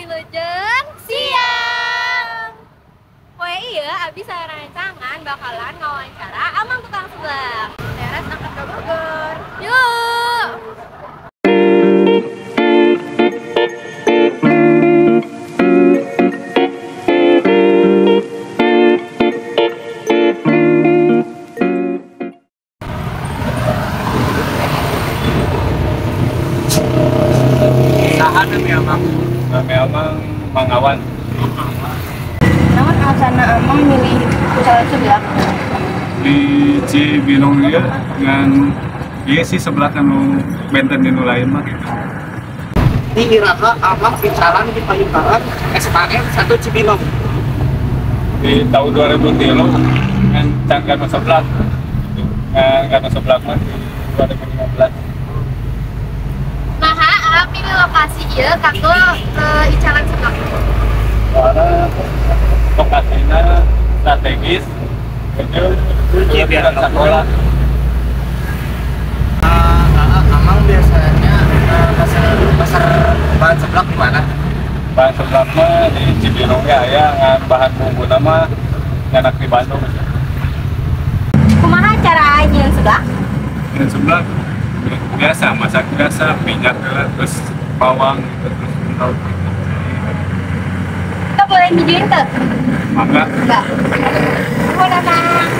Wilujeng siang. Poe ieu abdi sarencangan bakalan ngawancara amang tukang seblak. Teras angkat ke Bogor. Yuk. Amang Mangawan. Naon alasana amang milih usaha seblak? Di Cibinong ieu ngan ieu sih seblak anu benten di nu lain mah gitu. Di iraha amang picalan di Payukaran SKM 1 Cibinong. Di tahun 2003 ngan can kanu seblak. Ngan kanu seblak mah di 2015. Naha pilih lokasi ieu kanggo icalan seblak. Soalnya lokasinya strategis, itu bukan sekolah. Amang biasanya pasar bahan seblak di mana? Bahan seblak mah di Cibinong ya, ngan bahan bumbu nama nyanak di Bandung. Kumaha cara nyieun seblak? Nyieun seblak biasa, masak biasa, minyak terus bawang gitu, terus lauk gitu. Kita boleh videoin tuh? Enggak. Enggak. Boleh, Bang.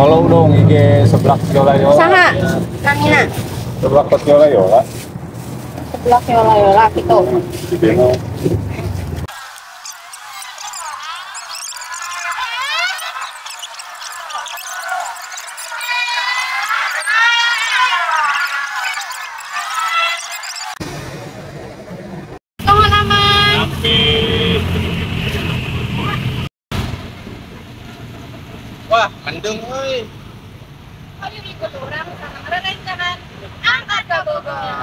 Follow dong IG Seblak Yola Yola. Saha? Namina. Seblak Yola Yola. Seblak Yola Yola gitu. Cibinong. Nuhun amang. Wah, mendung euy. Ayo ikut urang sama rerencangan angkat ke Bogor.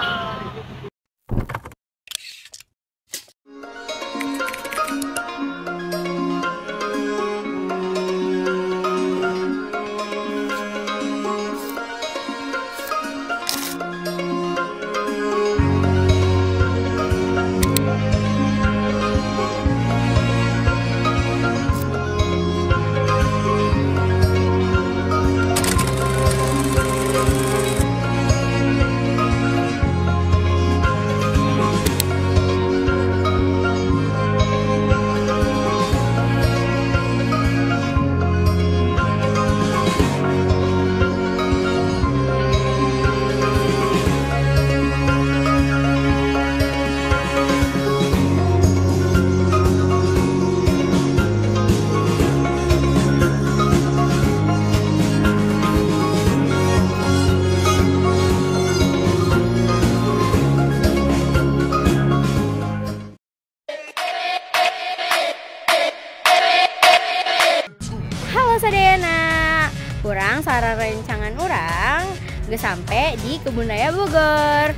Sadayana, kurang sarencangan urang geus sampai di Kebun Raya Bogor.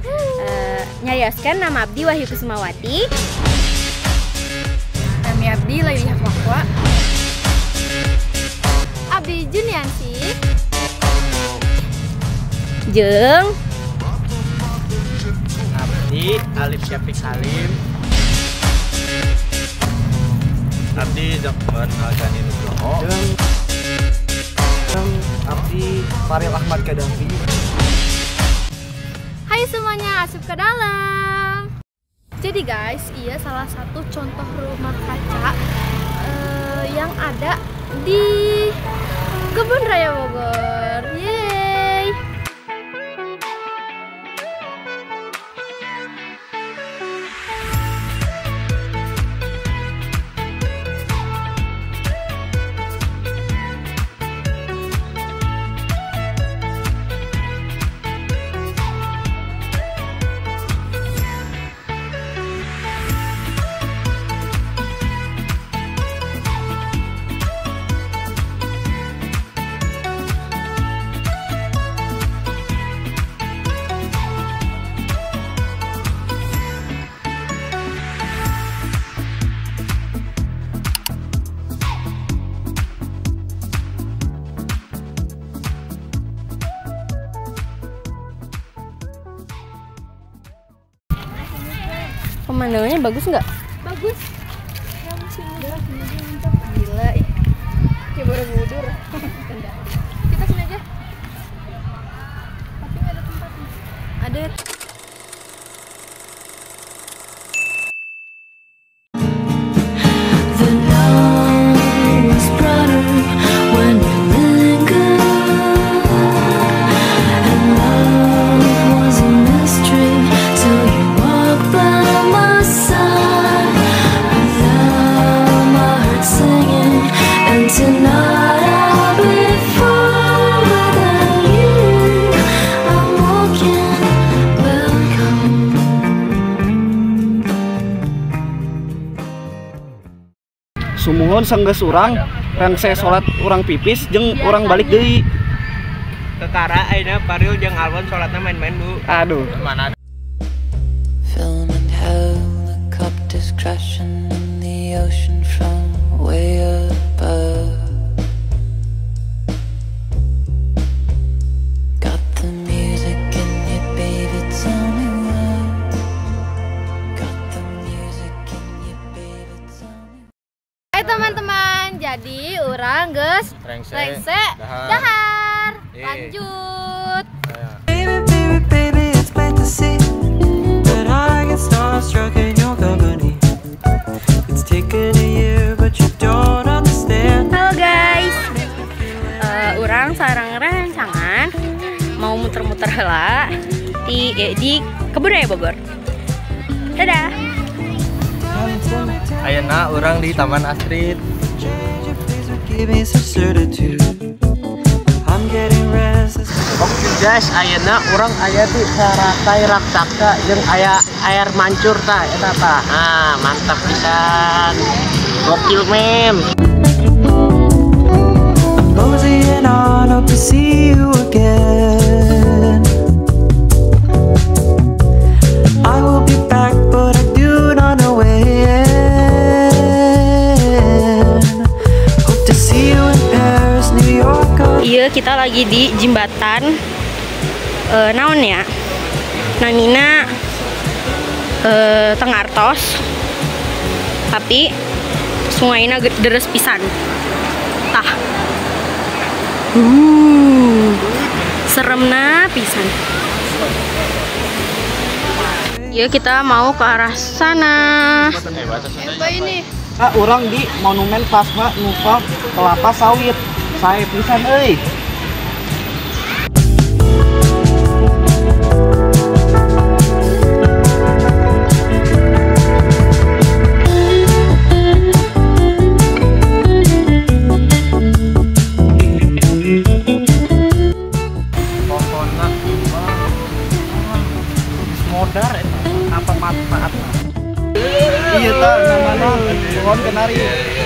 Nyarioskeun nama abdi Wahyu Kusumawati. Kami abdi Laili Hafwakwa. Abdi Juniansi. Jeung Abdi Alif Syafiq Salim. Abdi Zakwan Algani Nugroho. Abdi Faril Ahmad Gaddafi. Hai semuanya, asup ke dalam. Jadi guys, iya salah satu contoh rumah kaca yang ada di Kebun Raya Bogor. Yeay. Pemandangannya bagus nggak? Bagus. Gila, ih. Kayak Borobudur. Kita sini aja. Tapi nggak ada tempatnya. Ada. The dawn was brighter when you lingered, and love was a mystery till you walked by my side. Without my heart singing, and tonight I'll be far without you. I'm walking back home. Sumuhun sanggeus urang rengse salat urang pipis jeung urang balik deui. Kekara ayeuna Paril jeung Alwan salatna main-main, Bu. Aduh. Mana? Film and helicopters crashing in the ocean from way above. Got the music in you, baby, tell me why. Got the music in you, baby, tell me. Hai teman-teman, jadi urang geus Rengse, dahar. Lanjut. Baby, baby, baby, it's plain to see that I get starstruck in your company. It's taken a year, but you don't understand. Halo guys, urang sarang rencangan mau muter-muter heula di Kebun Raya Bogor. Dadah. Ayeuna urang di Taman Astrid. Change your place would give me some certitude. I'm getting restless. Oke guys, ayeuna urang aya di Teratai Raksasa jeung aya air mancur tah eta tah. Ah, mantap pisan. Gokil men. I'm moseying on, hope to see you again. I will be back, but I do not know when. Hope to see you in Paris, New York. Or Iya, kita lagi di jembatan naon ya? Namina Tengartos. Tapi sungainya deres pisan. Tah. Seremna pisan. Iya, kita mau ke arah sana. Apa ini? Ah, urang di Monumen Plasma Nufa Kelapa Sawit. Sae pisan euy. Pokona modar eta. Apa manfaatna? Iya tah namanya pohon kenari.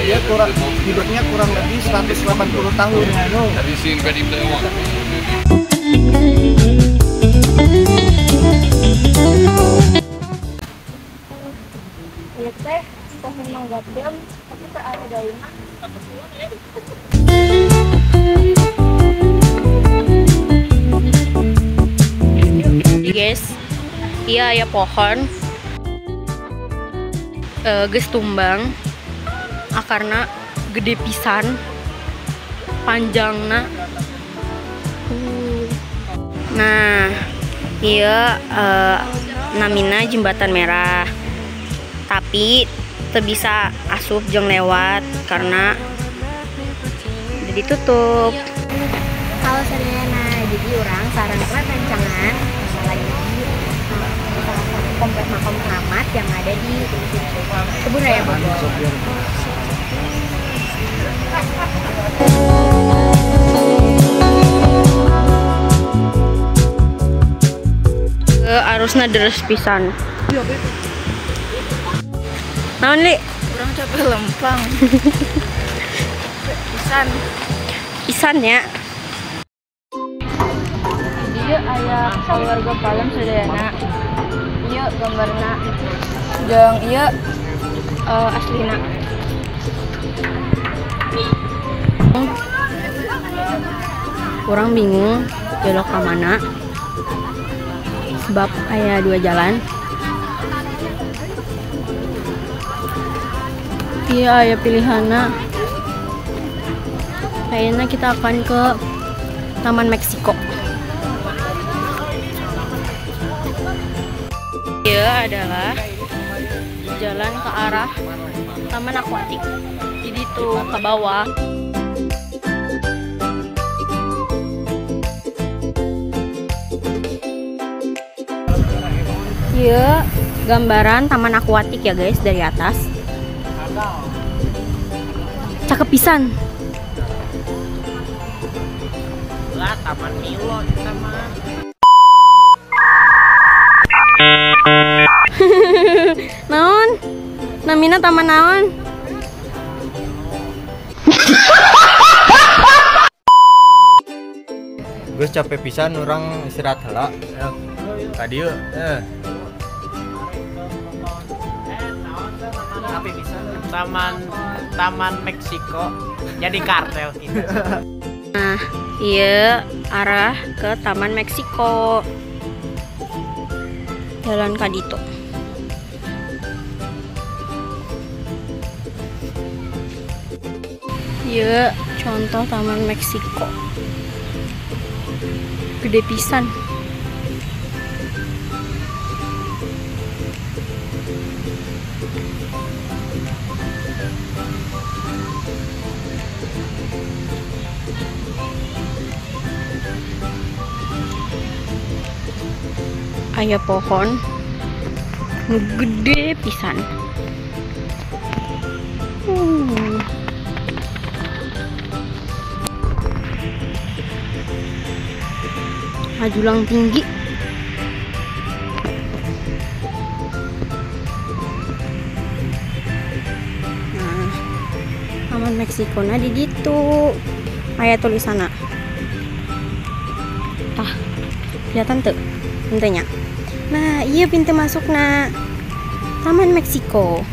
Dia kurang hidupnya kurang lebih 180 tahun. Have you seen Ready Player One? Ieu teh pohon mangga dem, tapi teu aya daunna. Jadi guys, iya ya pohon geus tumbang akarna gede pisan, panjangna. Nah, iya namina jembatan merah. Tapi teu bisa asup jeung lewat karena Ditutup. Halo sadayana, jadi urang sareng rencangan lagi di salah satu komplek makam keramat yang ada di Kebun Raya Bogor. Arusna deres pisan. Naon li? Urang capek lempang. Pisan. Pisan ya. Ieu aya keluarga palem sadayana. Ieu gambarna jeung ieu aslina. Kurang bingung belok ke mana. Sebab aya dua jalan. Iya, aya pilihanna. Kayaknya kita akan ke Taman Meksiko. Iya adalah jalan ke arah Taman Akuatik. Jadi tuh ke bawah. Iya, gambaran Taman Akuatik ya guys dari atas. Cakep pisan. Lah, Taman Milo kita mah. Naon? Namina taman naon? Gue capek pisan urang istirahat heula. Tadi yuk. Taman Meksiko jadi kartel kita. Nah, iya arah ke Taman Meksiko. Jalan Kadito. Iya, contoh Taman Meksiko. Gede pisan. Aya pohon gede pisan. Majulang tinggi. Nah, Taman Meksiko na di ditu. Aya tulisanna. Tah, kelihatan tuh pintunya. Nah, iya pintu masukna Taman Meksiko.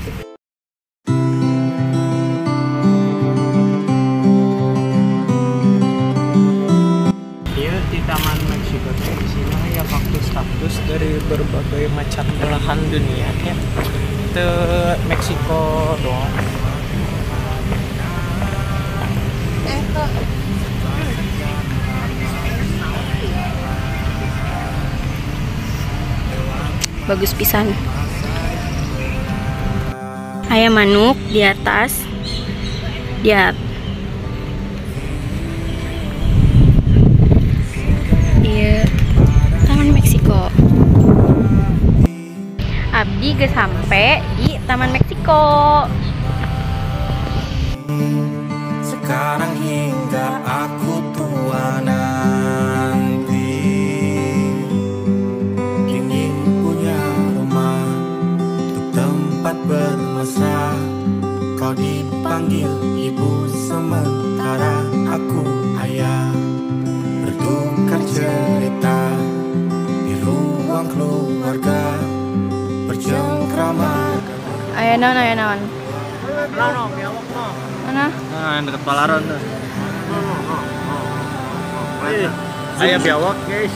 Iya, di Taman Meksiko teh isina ya kaktus-kaktus dari berbagai macam belahan dunia ya. Teu Meksiko doang. Bagus pisan. Aya manuk di atas. Lihat. Iya, Taman Meksiko. Abdi geus sampe di Taman Meksiko. Sekarang hingga aku tua nanti, ingin punya rumah untuk tempat bermesra. Kau dipanggil ibu sementara aku ayah. Bertukar cerita di ruang keluarga, bercengkrama. Aya naon, aya naon. Mana? Nah, yang dekat Palaran tuh. Aya biawak, guys.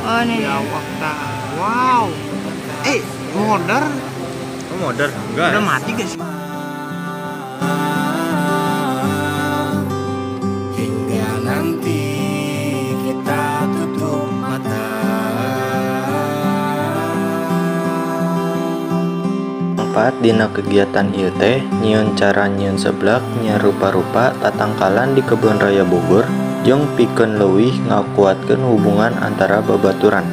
Oh, nih. Biawak ta. Wow. Modar. Oh, modar. Enggak. Udah mati, guys. Hingga nanti kita tutup mata. Mangpaat dina kegiatan ieu teh nyieun cara nyieun seblak nya rupa-rupa tatangkalan di Kebun Raya Bogor jeung pikeun leuwih ngakuatkeun hubungan antara babaturan.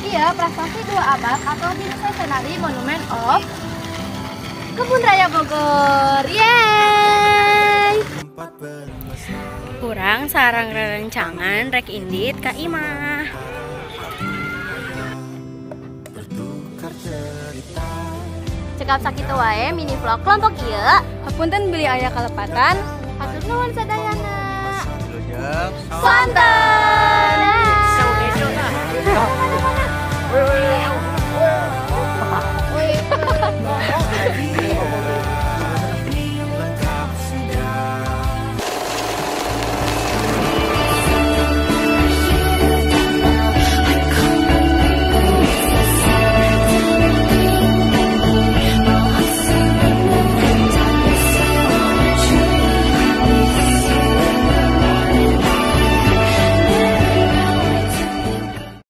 Iya, prestasi 2 abad atau Bicentenary Monument of Kebun Raya Bogor. Yeay! Urang sareng rerencangan rek indit ka imah. Cekap sakitu wae mini vlog kelompok ieu. Hapunten bilih aya kalepatan. Hatur nuhun sadayana. Sonten. Mana mana.